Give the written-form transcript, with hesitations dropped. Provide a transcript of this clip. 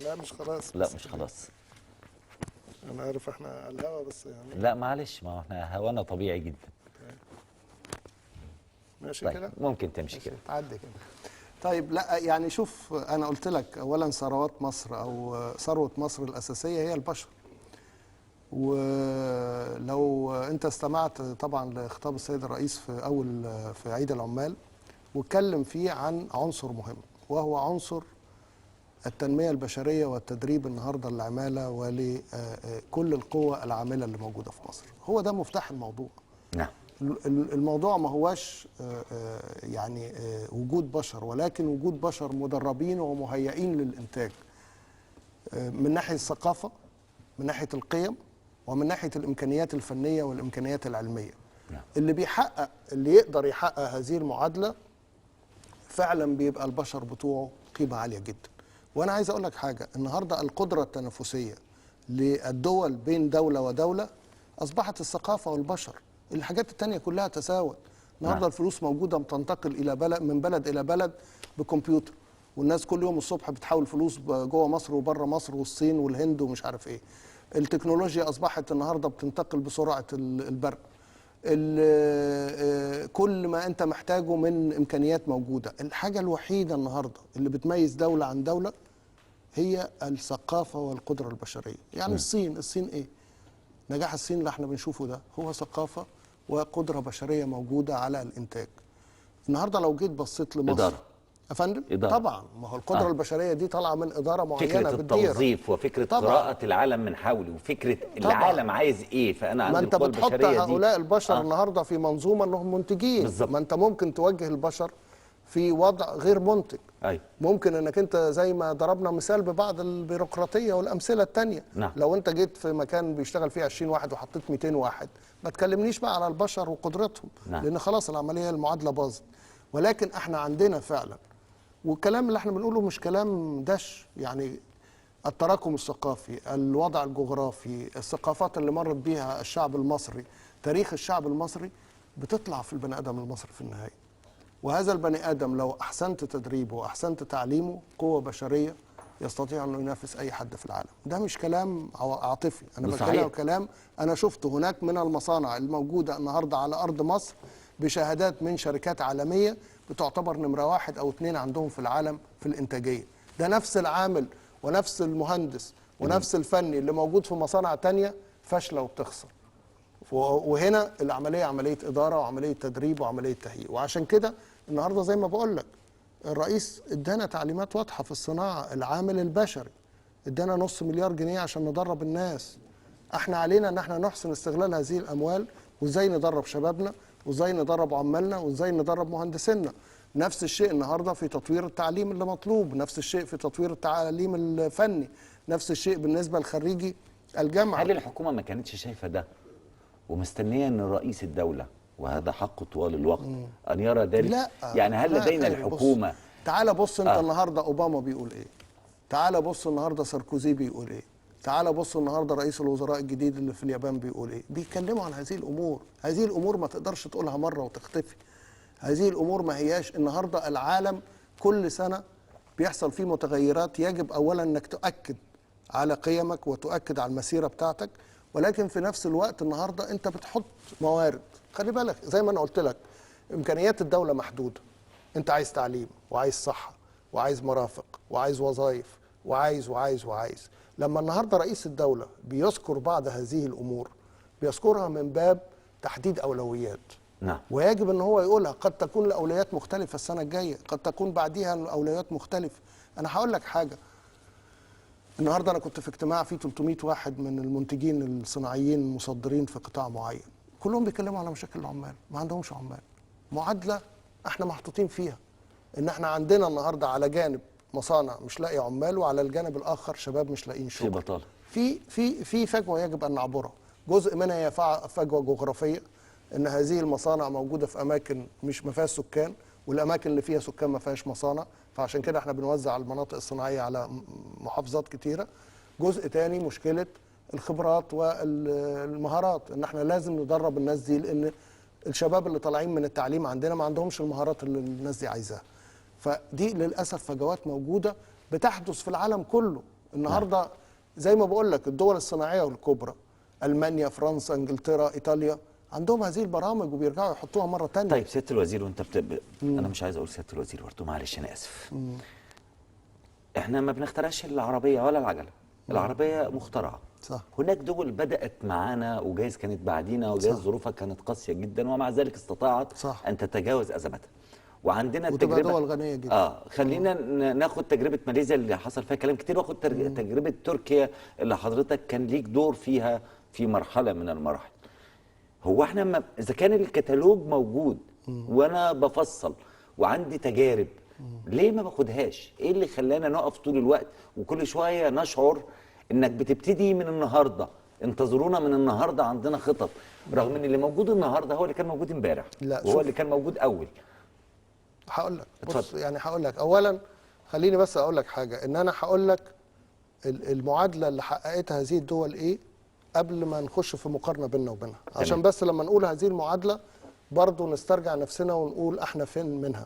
لا مش خلاص. لا مش خلاص. انا عارف احنا على الهوا بس يعني. لا معلش، ما احنا هوانا طبيعي جدا. ماشي. طيب كده ممكن تمشي كده. تعدي كده. طيب لا يعني شوف، انا قلت لك اولا ثروات مصر او ثروة مصر الاساسية هي البشر. ولو انت استمعت طبعا لخطاب السيد الرئيس في اول في عيد العمال، واتكلم فيه عن عنصر مهم وهو عنصر التنمية البشرية والتدريب النهارده للعماله ولكل القوى العاملة اللي موجودة في مصر. هو ده مفتاح الموضوع. نعم. الموضوع ما هواش يعني وجود بشر، ولكن وجود بشر مدربين ومهيئين للإنتاج، من ناحية الثقافة، من ناحية القيم، ومن ناحية الإمكانيات الفنية والإمكانيات العلمية. نعم. اللي بيحقق، اللي يقدر يحقق هذه المعادلة فعلا بيبقى البشر بتوعه قيمة عالية جدا. وأنا عايز أقول لك حاجة، النهاردة القدرة التنافسية للدول بين دولة ودولة أصبحت الثقافة والبشر، الحاجات التانية كلها تساوت. النهاردة نعم. الفلوس موجودة بتنتقل إلى بلد من بلد إلى بلد بكمبيوتر، والناس كل يوم الصبح بتحول فلوس جوه مصر وبره مصر والصين والهند ومش عارف إيه. التكنولوجيا أصبحت النهاردة بتنتقل بسرعة البرق. كل ما انت محتاجه من امكانيات موجودة. الحاجة الوحيدة النهارده اللي بتميز دولة عن دولة هي الثقافة والقدرة البشرية. يعني الصين ايه نجاح الصين اللي احنا بنشوفه ده؟ هو ثقافة وقدره بشرية موجودة على الانتاج. النهارده لو جيت بصيت لمصر، إدارة. يا فندم إدارة. طبعا، ما هو القدرة البشرية دي طالعه من ادارة معينة فكرة بتدير. التوظيف وفكرة طبعاً. قراءة العالم من حولي وفكرة طبعاً. العالم عايز ايه، فأنا ما عندي انت القوى بتحط البشرية دي. هؤلاء البشر النهارده في منظومة انهم منتجين. بالظبط. ما انت ممكن توجه البشر في وضع غير منتج. أيوة. ممكن انك انت زي ما ضربنا مثال ببعض البيروقراطية والامثلة التانية. نعم. لو انت جيت في مكان بيشتغل فيه 20 واحد وحطيت 200 واحد، ما تكلمنيش بقى على البشر وقدرتهم. نعم. لان خلاص العملية المعادلة باظت. ولكن احنا عندنا فعلا، والكلام اللي احنا بنقوله مش كلام دش، يعني التراكم الثقافي، الوضع الجغرافي، الثقافات اللي مرت بيها الشعب المصري، تاريخ الشعب المصري بتطلع في البني ادم المصري في النهاية. وهذا البني ادم لو احسنت تدريبه واحسنت تعليمه قوة بشرية يستطيع انه ينافس اي حد في العالم. ده مش كلام عاطفي، انا ده بتكلم صحيح. كلام انا شفته هناك من المصانع الموجودة النهارده على ارض مصر بشهادات من شركات عالمية بتعتبر نمره 1 أو 2 عندهم في العالم في الانتاجية. ده نفس العامل ونفس المهندس ونفس الفني اللي موجود في مصانع تانية فاشلة وبتخسر. وهنا العملية عملية ادارة وعملية تدريب وعملية تهيئ. وعشان كده النهارده زي ما بقول لك الرئيس ادانا تعليمات واضحة في الصناعة، العامل البشري ادانا 500 مليار جنيه عشان ندرب الناس. احنا علينا ان احنا نحسن استغلال هذه الاموال، وازاي ندرب شبابنا، وازاي ندرب عمالنا، وازاي ندرب مهندسينا. نفس الشيء النهارده في تطوير التعليم اللي مطلوب، نفس الشيء في تطوير التعليم الفني، نفس الشيء بالنسبة لخريجي الجامعة. هل الحكومة ما كانتش شايفة ده ومستنية ان رئيس الدولة، وهذا حقه طوال الوقت، ان يرى ذلك؟ لا يعني هل لا لدينا خير، بص. الحكومة؟ تعال بص انت النهارده اوباما بيقول ايه، تعال بص النهارده ساركوزي بيقول ايه، تعال بص النهارده رئيس الوزراء الجديد اللي في اليابان بيقول ايه. بيتكلموا عن هذه الامور. هذه الامور ما تقدرش تقولها مرة وتختفي. هذه الامور ما هياش النهارده العالم كل سنة بيحصل فيه متغيرات. يجب اولا انك تؤكد على قيمك وتؤكد على المسيرة بتاعتك، ولكن في نفس الوقت النهارده انت بتحط موارد. خلي بالك زي ما انا قلت لك امكانيات الدولة محدودة. انت عايز تعليم وعايز صحة وعايز مرافق وعايز وظائف وعايز وعايز وعايز. لما النهارده رئيس الدولة بيذكر بعض هذه الامور بيذكرها من باب تحديد اولويات. نعم. ويجب ان هو يقولها. قد تكون الاولويات مختلفة السنة الجاية، قد تكون بعديها الاولويات مختلفة. انا هقول لك حاجة، النهارده انا كنت في اجتماع فيه 300 واحد من المنتجين الصناعيين المصدرين في قطاع معين، كلهم بيتكلموا على مشاكل العمال، ما عندهمش عمال. معادلة احنا محطوطين فيها، ان احنا عندنا النهارده على جانب مصانع مش لاقي عمال، وعلى الجانب الاخر شباب مش لاقيين شغل. في بطاله. في في في فجوة يجب ان نعبرها. جزء منها هي فجوة جغرافية، ان هذه المصانع موجودة في اماكن مش ما فيهاش سكان، والاماكن اللي فيها سكان ما فيهاش مصانع، فعشان كده احنا بنوزع المناطق الصناعية على محافظات كتيرة. جزء تاني مشكلة الخبرات والمهارات، ان احنا لازم ندرب الناس دي، لان الشباب اللي طالعين من التعليم عندنا ما عندهمش المهارات اللي الناس دي عايزاها. فدي للاسف فجوات موجودة بتحدث في العالم كله. النهارده زي ما بقول لك الدول الصناعية الكبرى، المانيا، فرنسا، انجلترا، ايطاليا، عندهم هذه البرامج وبيرجعوا يحطوها مرة تانية. طيب سيادة الوزير، وانت انا مش عايز اقول سيادة الوزير برضه، معلش انا اسف. احنا ما بنخترعش العربية ولا العجلة، العربية مخترعه. صح. هناك دول بدات معانا وجايز كانت بعدينا وجايز ظروفها كانت قاسية جدا، ومع ذلك استطاعت صح. ان تتجاوز ازمتها. وعندنا وتبقى التجربة دول غنية جدا. خلينا ناخد تجربه ماليزيا اللي حصل فيها كلام كتير، واخد تجربه تركيا اللي حضرتك كان ليك دور فيها في مرحلة من المراحل. هو احنا ما اذا كان الكتالوج موجود وانا بفصل وعندي تجارب، ليه ما باخدهاش؟ ايه اللي خلانا نقف طول الوقت وكل شوية نشعر انك بتبتدي من النهارده، انتظرونا من النهارده عندنا خطط، رغم ان اللي موجود النهارده هو اللي كان موجود امبارح، لا، وهو شوف. اللي كان موجود اول. هقول لك، بص اتفضل. يعني هقول لك اولا، خليني بس اقول لك حاجة، ان انا هقول لك المعادلة اللي حققتها هذه الدول ايه قبل ما نخش في مقارنة بيننا وبينها، عشان بس لما نقول هذه المعادلة برضو نسترجع نفسنا ونقول احنا فين منها.